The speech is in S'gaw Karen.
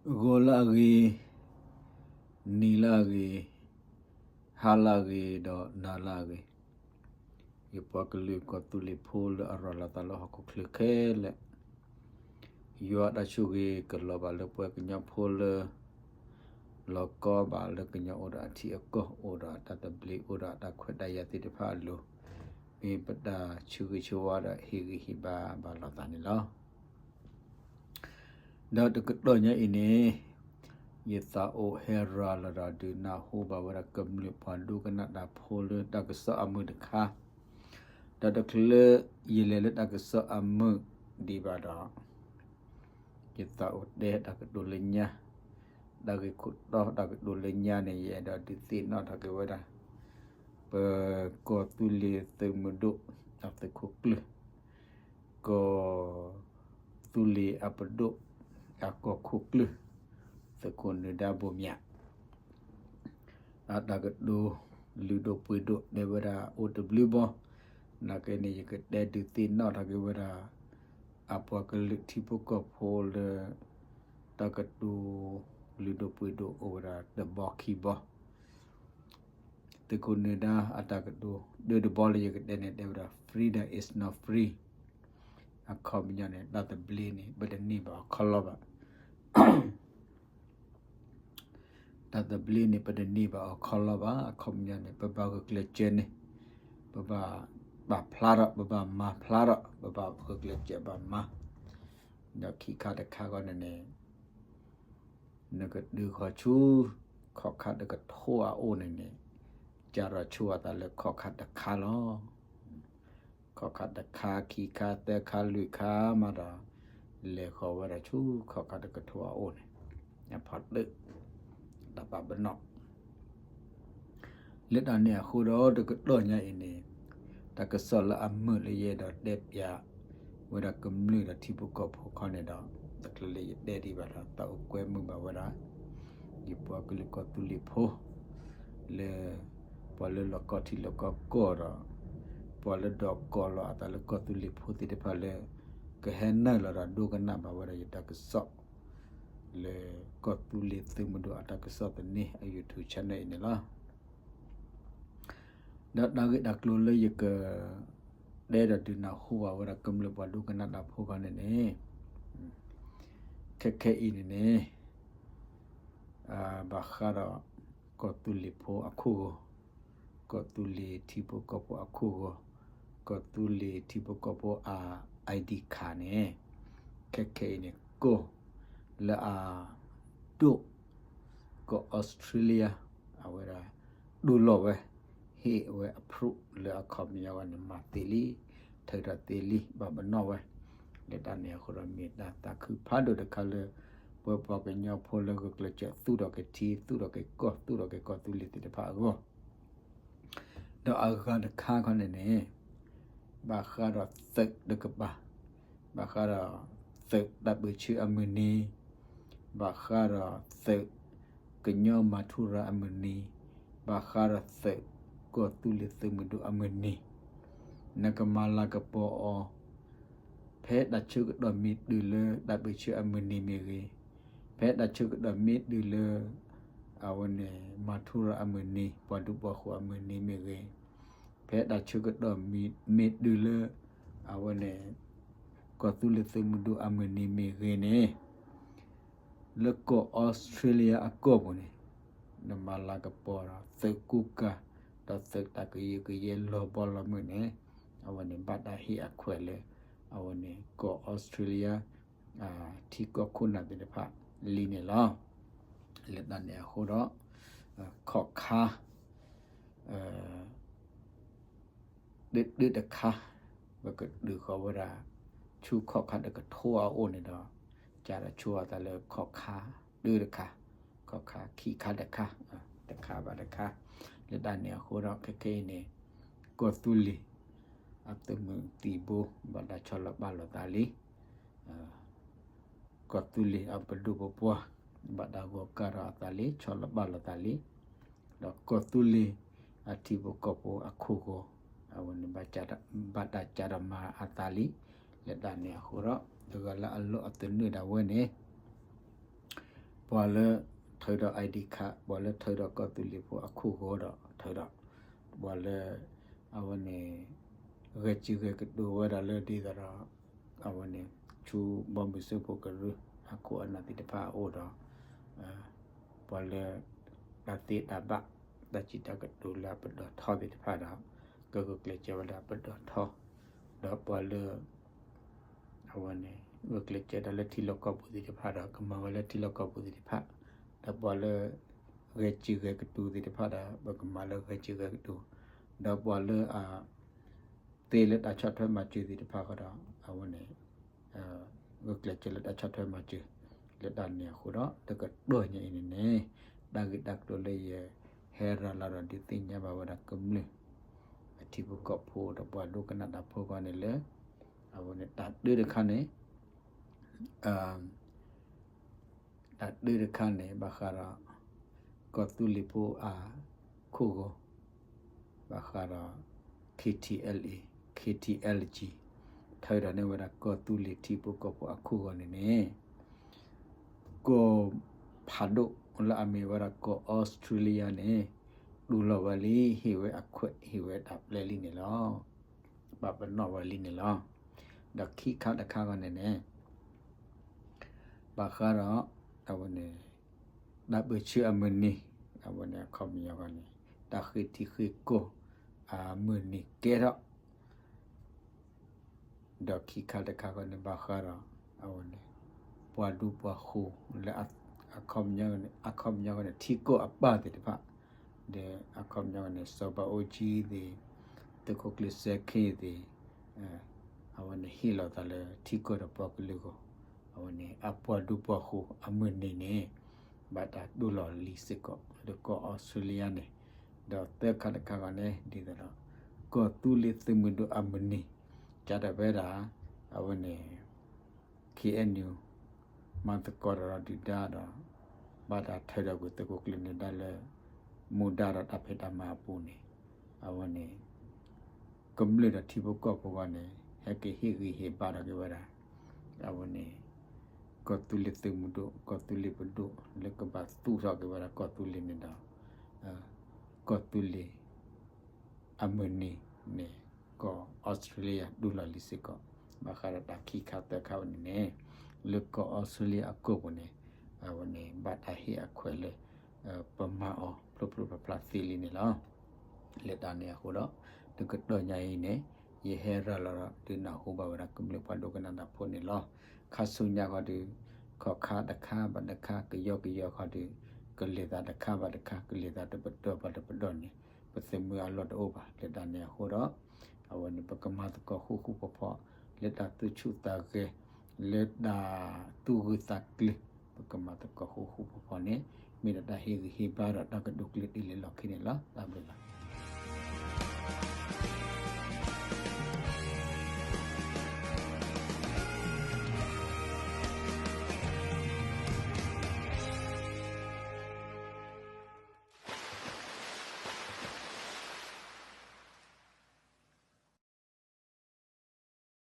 ဂီၤလၢအဂ့ၤ, နံၤလၢအဂ့ၤ, ဟါလၢအဂ့ၤ ဒီးနၤလၢအဂ့ၤ, ယပှၤကလုာ်ကီၢ်သူလ့ၤဖိလၢအရၤလီၤသးလၢဟီၣ်ခိၣ်ချၢခဲလၢာ်, ယွၤတၢ်ဆိၣ်ဂ့ၤကလီၤဘၣ်လၢပှၤကညီဖိလၢ လီၤကီဘၣ်လၢကညီအိၣ်ဒီးအထံအကီၢ် အိၣ်ဒီးအတၢ်သဘျ့ အိၣ်ဒီးအတၢ်ခွဲးတၢ်ယာ်သ့ၣ်တဖၣ်အလိၤ, မ့ၢ်ပတၢ်ဆၢဂ့ၤဆၢဝါဒီးဟ့ၣ်ဂံၢ်ဟ့ၣ်ဘါဘၣ်လိာ်သးန့ၣ်လီၤ. ဒီးတကတီၢ်ညါအံၤန့ၣ်, ယသးအိၣ်ဟဲရၤလီၤဒီးဒုးနၢ်ဟူဘၣ်ဝဲဒၣ်ကမျၢၢ်ပှၤဒိကနၣ်တၢ်ဖိလၢတၢ်ကစီၣ်အမုာ်တခါ, ဒီးတချုးလၢယလဲၤလၢတၢ်ကစီၣ်အမုာ်ဒံးဘၣ်ဒီး ယသးအိၣ်တဲတၢ်ကတိၤလၢညါ, တၢ်ဂ့ၢ်ခိၣ်တီတၢ်ကတိၤလၢညါန့ၣ် ယအဲၣ်ဒိးဒုးသ့ၣ်နီၣ်ထီၣ်က့ၤဝဲဒၣ် ပကီၢ်သူလ့ၤသုးမုၢ်ဒိၣ်အသုးခိၣ်ကျၢၢ်, ကီၢ်သူလ့ၤအပဒိၣ်အကီၢ်ခိၣ်ကျၢၢ်, သုးခိၣ်နၢၤဒါဘိမၠး အတၢ်ကတိၤလုၢ်ဒိၣ်ပှ့ၤဒိၣ်တဲဝဲဒၣ်အိၣ်တဘျုးဘီ, နာ်က့န့ၣ် ယကတဲဒုးသ့ၣ်နီၣ်ထီၣ်က့ၤဝဲဒၣ် အပှၤကလုာ်ထံဖိကီၢ်ဖိလၢ တၢ်ကတိၤလုၢ်ဒိၣ်ပှ့ၤဒိၣ်အိၣ်ဝဲဒၣ်တဘီခံဘီ, သုးခိၣ်နၢၤဒါအတၢ်ကတိၤ ဒုးတဘီလၢယကတဲန့ၣ် တဲဝဲဒၣ် freedom is not free, အခီပညီန့ၣ် တၢ်သဘျ့န့ၣ် ပတန့ၢ်ဘၣ်အီၤခီလီဘၣ် တၢ်သဘျ့န့ၣ် ပတန့ၢ်ဘၣ်အီၤခီလီဘၣ်. အခီပညီန့ၣ် ပဘၣ်ဂုာ်ကျဲးစၢးန့ၣ်, ပဘၣ်ပာ်ဖျါထီၣ်, ပဘၣ်မၤဖျါထီၣ်, ပဘၣ်ဂုာ်ကျဲးစၢးဘၣ်မၤ, ဒီးခံခါတခါဃီန့ၣ်န့ၣ် နကဒုးဃီၤဆူ ခီၣ်ခါတကထိအအိၣ်န့ၣ်န့ၣ်, ကၢ်ထီၣ်ဆိအသးလၢခီၣ်ခါတခါလီၤ. ခီၣ်ခါတခါ, ခံခါ, သၢခါ, လွံၢ်ခါမးဒီး လဲၤဃီၤဝဲဒၣ်ဆူခီၣ်ခါတကထိအအိၣ်န့ၣ်, အဖီတၢၣ် တၢ်ပာ်ပနီၣ် လၢတၢ်န့ၣ်အဃိဒီး တကတီၢ်ညါအံၤန့ၣ်, တၢ်ကစီၣ်လၢအမုာ်လၢယအဲၣ်ဒိးတဲပၠးဝဲဒၣ်ကမျၢၢ်ဒီးထံဖိကီၢ်ဖိခီန့ၣ်ဒီး, တချုးလၢယတဲဒံးဘၣ်ဒီး သးအိၣ်ကွဲမုာ်ဘၣ်ဝဲဒၣ် ယပှၤကလုာ်ကီၢ်သူလ့ၤဖိ လၢ ပှၤလၢလီၤကီထံလီၤကီကီၢ်ဒီး ပှၤလၢဒိးကိးလီၤအသးလၢကီၢ်သူလ့ၤဖိသ့ၣ်တဖၣ်လၢ ကဟဲနုာ်လီၤဒီးဒိကနၣ်ဘၣ်ဝဲဒၣ်ယတၢ်ကစီၣ် လၢကီၢ်သူလ့ၤသုးမုၢ်ဒိၣ်အတၢ်ကစီၣ်သန့အ YouTube channel အံၤန့ၣ်လီၤ. ဒီးတၢ်ဂ့ၢ်တၢ်ကျိၤလၢယက တဲဒီးဒုးနၢ်ဟူဘၣ်ဝဲဒၣ်ကမျၢၢ်ပှၤဒိကနၣ်တၢ်ဖိခီန့ၣ်န့ၣ်, ခဲခဲအံၤန့ၣ်န့ၣ် ဘၣ်ဃးဒီး ကီၢ်သူလ့ၤဖိအခိၣ်ဂီၤ, ကီၢ်သူလ့ၤထံဖိကီၢ်ဖိအခိၣ်ဂီၤ, ကီၢ်သူလ့ၤထံဖိကီၢ်ဖိအ ID card န့ၣ်, ခဲခဲအံၤန့ၣ် ကီၢ်လၢအဒိၣ် ကီၢ်အီစထြ့လယါ အဝဲဒၣ် ဒိၣ်လီၤဝဲ, ဟ့ၣ်ဝဲ approve လၢအခီပညီဝဲန့ၣ် မၤသ့လံ, ထုးထီၣ်သ့လံ, ဘၣ်ပနီၣ်ဝဲ, လၢတၢ်န့ၣ်အဃိဒီး မ့ၢ်တၢ်သးခုဖးဒိၣ်တခါလၢ ပဝဲပှၤကညီဖိလၢဂုာ်ကျဲးစၢးသူၣ်ထီၣ်က့ၤထံ သူၣ်ထီၣ်က့ၤကီၢ် သူၣ်ထီၣ်က့ၤကီၢ်သူလ့ၤသ့ၣ်တဖၣ်အဂီၢ် ဒီးအဂၤတခါခီန့ၣ်န့ၣ်, ဘၣ်ဃးဒီးသုးတကပၤ, ဘၣ်ဃးဒီးသုးတၢ်ပၢၢ်ဆၢအမုၢ်နံၤ, ဘၣ်ဃးဒီးသုးကညီမၤထူရၤအမုၢ်နံၤ, ဘၣ်ဃးဒီးသုးကီၢ်သူလ့ၤသုးမုၢ်ဒိၣ်အမုၢ်နံၤ, နကမၤလၤကပီၤအီၤ ဖဲတၢ်ဆၢကတီၢ်မ့ၢ်တုၤလၢတၢ်ပၢၢ်ဆၢအမုၢ်နံၤမ့ၢ်ဂ့ၤ, ဖဲတၢ်ဆၢကတီၢ်မ့ၢ်တုၤလၢ အဝဲန့ၣ် မၤထူရၤအမုၢ်နံၤ ပှၤဒူပှၤဃိၤအမုၢ်နံၤမ့ၢ်ဂ့ၤ, ဖဲတၢ်ဆၢကတီၢ်မ့ၢ်တုၤလၢ အဝဲန့ၣ် ကီၢ်သူလ့ၤသုးမုၢ်ဒိၣ်အမုၢ်နံၤမ့ၢ်ဂ့ၤန့ၣ် လၢကီၢ်အီစထြ့လယါအကီၢ်ပူၤန့ၣ် နမၤလၤကပီၤဒီးသုးကူကၤ ဒီးသုးတၢ်ကယုၢ်ကယဲလီၤဘီလီၤမုၢ်န့ၣ် အဝဲန့ၣ်ဘၣ်တၢ်ဟ့ၣ်အခွဲးလၢ အဝဲန့ၣ် ကီၢ်အီစထြ့လယါ ထံကီၢ်ခိၣ်နၢ်သ့ၣ်တဖၣ်လံန့ၣ်လီၤ. လၢတၢ်န့ၣ်အဃိဒီး ခီၣ်ခါ တၢတခါ ပကဒုးဃီၤဝဲဒၣ် ဆူခီၣ်ခါတကထိအအိၣ်န့ၣ်ဒီး ကၢ်ထီၣ်ဆိအသးလၢခီၣ်ခါတၢတခါ, ခီၣ်ခါခံခါတခါ, တခါဘၣ်တခါ, လၢတၢ်န့ၣ်အဃိဒီး ခဲခဲအံၤန့ၣ် ကီၢ်သူလ့ၤ အသုးမုၢ်သံၣ်ဘိ ဘၣ်တၢ်ဆီလီၤပာ်လီၤသးလံ ကီၢ်သူလ့ၤအပဒိၣ်ပပှၢ် ဘၣ်တၢ်ဂီၤကၢ်ထီၣ်အသးလံ ဆီလီၤပာ်လီၤသးလံ, ဒီးကီၢ်သူလ့ၤအထံဖိကီၢ်ဖိအခိၣ်ဂီၤ အဝဲန့ၣ် ဘၣ်တၢ်ကၢ်ထီၣ်မၤအသးလံ, လၢတၢ်န့ၣ်အဃိဒီး တဂၤလၢအလီၢ်အသနၢၣ်ဒၣ်ဝဲန့ၣ် ပှၤလၢထုးဒီး ID card ပှၤလၢထုးဒီးကီၢ်သူလ့ၤဖိအခိၣ်ဂီၤဒီးထုးဒီး ပှၤလၢ အဝဲန့ၣ် ဂဲၤစံၣ်ဂဲၤကတိၤဝဲဒၣ်လၢဒ်သိးဒီး အဝဲန့ၣ် ဆူဘီမုၢ်စၢဖှိၣ်ကရၢ အခိၣ်အနၢ်သ့ၣ်တဖၣ်အအိၣ်ဒီး ပှၤလၢ တၢ်သ့တၢ်ဘၣ် တၢ်စံးတၢ်ကတိၤလၢအပတီၢ်ထီသ့ၣ်တဖၣ်ဒီး ကဂုာ်ကျဲးစၢးဝဲဒၣ်ပတီၢ်ထီ ဒီးပှၤလၢ အဝဲန့ၣ် ဂုာ်ကျဲးစၢးတၢ်လၢထံလီၢ်ကီၢ်ပူၤသ့ၣ်တဖၣ်ဒီး ကမၤဝဲလၢထံလီၢ်ကီၢ်ပူၤသ့ၣ်တဖၣ်, ဒီးပှၤလၢ ဂဲၤစံၣ်ဂဲၤကတိၤသ့ၣ်တဖၣ်ဒီး ပကမၤလၢဂဲၤစံၣ်ဂဲၤကတိၤ, ဒီးပှၤလၢအ သ့လၢတၢ်ဆီၣ်ထွဲမၤစၢၤသ့ၣ်တဖၣ်ဃီဒီး အဝဲန့ၣ် ဂုာ်ကျဲးစၢးလၢတၢ်ဆီၣ်ထွဲမၤစၢၤ လၢတၢ်န့ၣ်အဃိဒီး တကတီၢ်ညါအံၤန့ၣ်န့ၣ် တၢ်ဂ့ၢ်တၢ်ကျိၤလၢယဟဲရၤလီၤဒီးဒုးသ့ၣ်ညါဘၣ်ဝဲဒၣ်ကမျၢၢ် အထံဖိကီၢ်ဖိဒီးပှၤဒိကနၣ်တၢ်ဖိဂီၢ်န့ၣ်လၢ အဝဲန့ၣ် တၢ်တၢတခါန့ၣ် တၢ်တၢတခါန့ၣ် ဘၣ်ဃးဒီး ကီၢ်သူလ့ၤဖိအခိၣ်ဂီၤ ဘၣ်ဃးဒီး KTLA KTLG ထၢဒီးန့ၢ်ဝဲဒၣ်ကီၢ်သူလ့ၤထံဖိကီၢ်ဖိအခိၣ်ဂီၤန့ၣ်န့ၣ် ကီၢ်ဖးဒိၣ်လၢအမ့ၢ်ဝဲဒၣ်ကီၢ်အီစထြ့လယါန့ၣ် တူၢ်လိာ်ဝဲလံ ဟ့ၣ်ဝဲအခွဲး ဟ့ၣ်ဝဲတၢ်ပျဲလံန့ၣ်လီၤ. ပာ်ပနီၣ်ဝဲလံန့ၣ်လီၤ. ဒီးခံခါတခါဂီၢ်န့ၣ်န့ၣ် ဘၣ်ဃးဒီး အဝဲန့ၣ် တၢ်ပၢၢ်ဆၢအမုၢ်နံၤ အဝဲန့ၣ်အခီပညီဂီၢ်န့ၣ် တၢ်ဃ့ထံဃ့ကီၢ်အမုၢ်နံၤကဲထီၣ် ဒီးခံခါတခါဂီၢ်န့ၣ် ဘၣ်ဃးဒီး အဝဲန့ၣ် ပှၤဒူပှၤဃိၤလၢ အခီပညီဂီၢ်န့ၣ် ထံကီၢ်အပၢ်သ့ၣ်တဖၣ် ဒီးအခီပညီဂီၢ်န့ၣ် စီၤဘးအူကၠံသ့ၣ် သုးခိၣ်ကျၢၢ်စဲခ့သ့ၣ် အဝဲန့ၣ်ဟ့ၣ်လီၤသးလၢထံကီၢ်ဒီးပှၤကလုာ်အဂီၢ် အဝဲန့ၣ် အပှၤဒူပှၤဃိၤအမုၢ်နံၤန့ၣ် ဘၣ်တၢ်တူၢ်လိာ်လံစ့ၢ်ကီး လၢကီၢ်အီစထြ့လယါန့ၣ် ဒီးသၢခါတခါဂီၢ်န့ၣ် ဒ်သိးဒီး ကီၢ်သူလ့ၤသုးမုၢ်ဒိၣ်အမုၢ်နံၤ ကးထီၣ်ဝဲဒၣ် အဝဲန့ၣ် KNU မၤသကိးဒီးဒုၣ်ဒါဒီး ဘၣ်တၢ်ထၢဒီးကွံာ်သုးခိၣ်ကျၢၢ်နဲဒါလၢ မူဒါဒီးတၢ်ဖံးတၢ်မၤအပူၤန့ၣ် အဝဲန့ၣ် ကမျၢၢ်ဒီးထံဖိကီၢ်ဖိဂီၢ်န့ၣ် ဟဲက့ၤဟ့ၣ်ဂံၢ်ဟ့ၣ်ဘါထီၣ်က့ၤဝဲဒၣ် အဝဲန့ၣ် ကီၢ်သူလ့ၤသုးမုၢ်ဒိၣ် ကီၢ်သူလ့ၤပဒိၣ် လၢကဘၣ်သူၣ်ထီၣ်က့ၤဝဲဒၣ်ကီၢ်သူလ့ၤန့ၣ်ဒီး ကီၢ်သူလ့ၤ အမုၢ်နံၤန့ၣ် ကီၢ်အီစထြ့လယါတူၢ်လိာ်လံစ့ၢ်ကီး ဘၣ်ဃးဒီးတၢ်ခံခါသၢခါဝဲန့ၣ်န့ၣ် လၢကီၢ်အီစထြ့လယါအကီၢ်ပူၤန့ၣ် အဝဲန့ၣ် ဘၣ်တၢ်ဟ့ၣ်အခွဲးလၢ ပမၤအီၤဖျိဖျိဖျါဖျါသ့လံန့ၣ်လီၤ. လၢတၢ်န့ၣ်အဃိဒီး တကတီၢ်ညါအံၤန့ၣ် ယဟဲရၤလီၤဒီးဒုးနၢ်ဟူဘၣ်ဝဲဒၣ်ကမျၢၢ်ပှၤဒိကနၣ်တၢ်ဖိန့ၣ်လီၤ. ခါဆူညါဃီဒီး ခီၣ်ခါတခါဘၣ်တခါ ကယီကယီဃီဒီး ကလဲၤသးတခါဘၣ်တခါ ကလဲၤသးတပတီၢ်ဘၣ်တပတီၢ်န့ၣ် ပသုးမုၢ်အလီၢ်တအိၣ်ဘၣ်. လၢတၢ်န့ၣ်အဃိဒီး အဝဲန့ၣ် ပကမၤသကိးဃူဃူဖိးဖိး လၢတၢ်သူၣ်ဆူၣ်သးဂဲၤ လၢတၢ်သူၣ်ဂၢၢ်သးကျၢၤ ပကမၤသကိးဃူဃူဖိးဖိးန့ၣ် မ့ၢ်ဒီးတၢ်ဟ့ၣ်ဂံၢ်ဟ့ၣ်ဘါဒီးတၢ်ကဒိးကျၢၤတ့ၢ်လံလီၢ်ခံန့ၣ်လီၤ. တၢ်ဘျုးလီၤ.